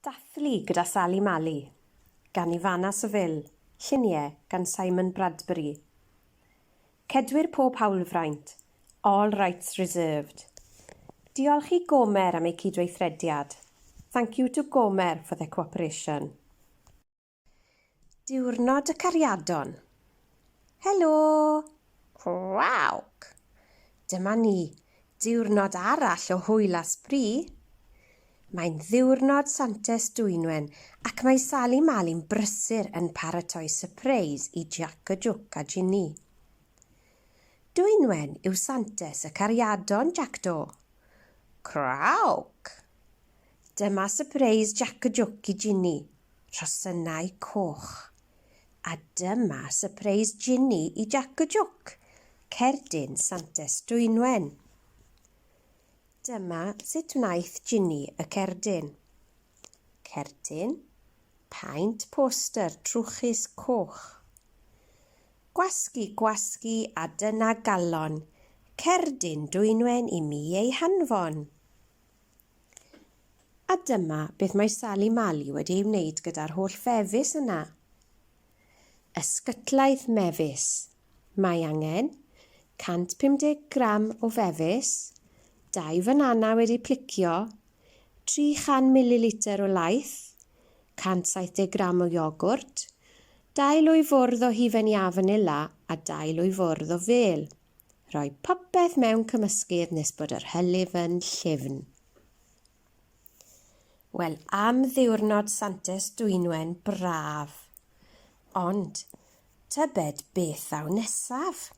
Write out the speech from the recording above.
Dathlu gyda Sali Mali gan Ifana Saville, lluniau gan Simon Bradbury. Cedwir pob hawlfraint, all rights reserved. Diolch i Gomer am eu cydweithrediad. Thank you to Gomer for their cooperation. Diwrnod y Cariadon. Helo! Cwawc! Dyma ni, diwrnod arall o hwyl a sbri. Mae'n ddiwrnod Santes Dwynwen ac mae Sali Mali'n brysur yn paratoi sypreis i Jac y Jwc a Jini. Dwynwen yw Santes y Cariadon, Jac Do. Crawc! Dyma sypreis Jac y Jwc i Jini. Rhosynnau coch. A dyma sypreis Jinny i Jac y Jwc, cerdyn Santes Dwynwen. Dyma sut wnaeth Jinny y cerdyn. Cerdyn, paent poster trwchus coch. Gwasgu, gwasgu, a dyna galon, cerdyn Dwynwen i mi ei hanfon. A dyma beth mae Sali Mali wedi ei wneud gyda'r holl fefus yna. Ysgytlaeth mefus. Mae angen 150 gram o fefus, dau fanana wedi plicio, 300 mililitr o laeth, 170 gram o iogwrt, dau lwy fwrdd o hufen iâ fanila a dau lwy fwrdd o fêl. Rhoi popeth mewn cymysgydd nes bod yr hylif yn llyfn. Wel, am ddiwrnod Santes Dwynwen braf. Ond, tybed beth ddaw nesaf?